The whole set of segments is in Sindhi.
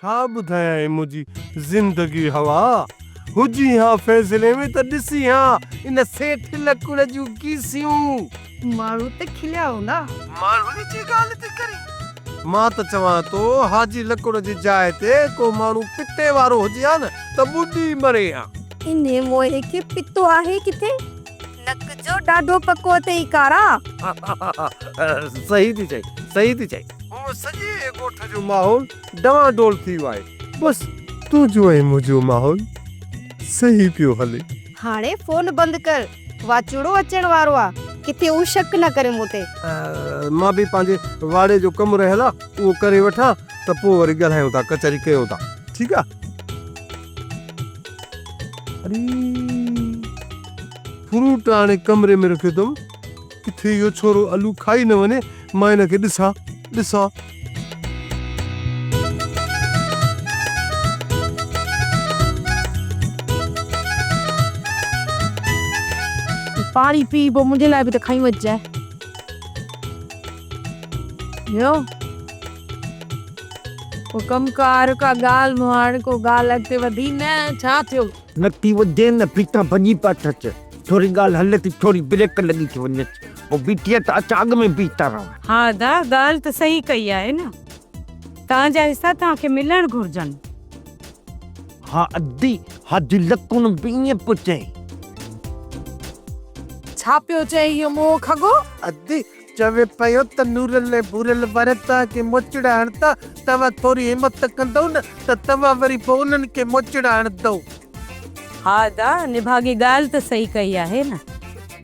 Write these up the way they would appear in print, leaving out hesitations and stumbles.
ڇا ٻڌايانء منهنجي زندگي هوا هجين ها فيصلي ۾ ته ڏسين ها ان سيٺ لڪڙ جون ڪيسيون. ماڻهو ته کليا هوندا. ماڻهن جي ڳالهه ٿي ڪرين. مان ته چوان ٿو حاجي لڪڙ جي جاء تي ڪو ماڻهو پتي وارو هجي ها نه ته ٻڏي مري ها. انهي موهي کي پتو آهي ڪٿي؟ نڪ جو ڏاڍو پڪو اٿئي ڪارا. صحيح ٿي چئين، صحيح ٿي چئين. هونء سڄي ڳوٺ جو ماحول ڊوانڊول ٿي ويو آهي. بس تنهنجو ۽ منهنجو ماحول صحيح پيو هلي. هاڻي فون بند ڪر، واچوڙو اچڻ وارو آ، ڪٿي هو شڪ نه ڪري مون تي. مان به پنهنجي واڙي جو ڪم رهيل آ، اهو ڪري وٺان ته پوء وري ڳالهايون ٿا، ڪچهري ڪيون ٿا. ٺيڪ آ. اڙي فروٽ آڻي ڪمري ۾ رکيو اٿم، ڪٿي اهو ڇورو الو کائي نه وڃي، مان هن کي ڏسان، ڏسان. پاڻي پي پوء منهنجي لاء به ته کڻي وٺجانء. ٻيو ڪو ڪم ڪار، ڪا ڳالهه مهاڙ، ڪو ڳالهه اڳتي وڌي نه، ڇا ٿيو؟ نه ٿي وڌي نه ڦيٿا ڀڄي پيا اٿس. ٿوري ڳالهه هلي ٿي ٿوري بريڪ لڳي ٿي وڃيس. پوء بيٺي ته اسان اڳ ۾ بيهي ٿا رهون. ها ادا ڳالهه ته صحيح ڪئي آهي نه. توهان جا حصا توهان کي ملڻ گهرجن. ها ادي، حاجي لڪڻ به ائين پيو چئي. ڇا پيو چئي اهو موهه کڳو؟ ادي، چوي پيو ته نورل ۽ ڀورل وارا توهان کي موچڙا هڻندا، توهان ٿوري همت ڪندؤ نه ته توهان وري پوء انهن کي موچڙا هڻندؤ. ها ادا، نڀاڳي ڳالهه ته صحيح ڪئي آهي نه،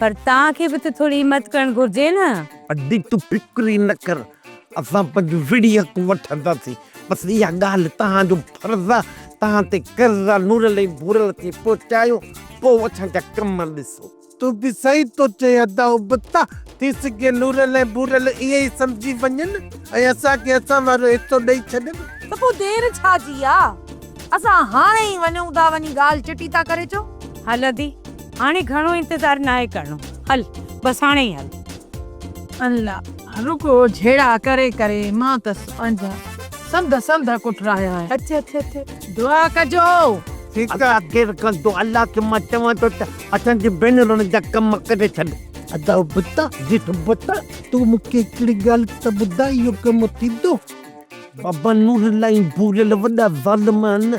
پر توهان کي به ته ٿوري همت ڪرڻ گهرجي نه. ادي تون فڪر ئي نه ڪر، اسان پنهنجو وڙهي حق وٺنداسين، بس اها ڳالهه توهان جو فرض آ، توهان تي قرض آ، نورل ۽ ڀورل کي پهچايو، پوء اسان جا ڪم ڏسو. تون به صحيح ٿو چئين ادا ابتا، ٿي سگهي نورل ۽ ڀورل ائين ئي سمجهي وڃن ۽ اسان کي اسان وارو حصو ڏئي ڇڏن. ته پوء دير ڇا جي آ؟ اسان هاڻي ئي وڃون ٿا، وڃي ڳالهه چٽي ٿا ڪري اچون. هل ادي، هاڻي گهڻو انتظار ناهي ڪرڻو، هل بس هاڻي ئي هل. الله، رڳو جهيڙا ڪري ڪري مان ته پنهنجا سنڌ سنڌ ڪٺرايا آهن. اچ اچ اچ دعا ڪجو. ٺيڪ آ. الله خير ڪندو. الله کي مان چوان ٿو ته اسان جي ڀينرن جا ڪم ڪري ڇڏ. ادا ابتا. جي ابتا. تون مون کي هڪڙي ڳالهه ته ٻڌاء اهو ڪم ٿيندو؟ بابا نورالله ۽ ڀورل وڏا ظالم آهن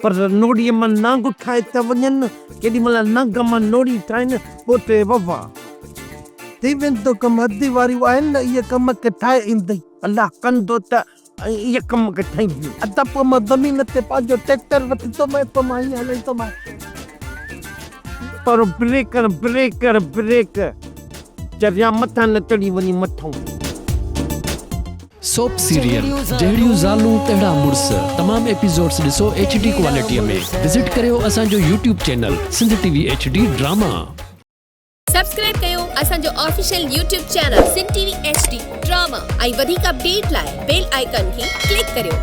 پر نوڙيء مان نانگ ٺاهي ٿا وڃن، ڪيڏي مهل نانگ مان نوڙي ٺاهين پوء ته وفا. ٿي ويندو ڪم ادي واريون آهن نه اهي ڪم کي ٺاهي ايندئي. الله ڪندو ته اهي ڪم کي ٺاهينديون. ادا پوء مان زمين تي پنهنجو ٽريڪٽر وٺندومانء پوء مان ائين هلائيندومانء. پر بريڪ هڻ بريڪ هڻ بريڪ چريا مٿان نه چڙهي وڃي مٿئون. سوپ سيريل جهڙيون زالون تهڙا مڙس تمام ايپيسوڊس ڏسو ايڇ ڊي ڪوالٽي ۾ وزٽ ڪريو اسان جو YouTube channel Sindh T V H D drama. Subscribe ڪيو اسان جو official YouTube channel Sindh T V H D drama ۽ وڌيڪ اپڊيٽ لاء بيل آئيڪان کي ڪلڪ ڪريو.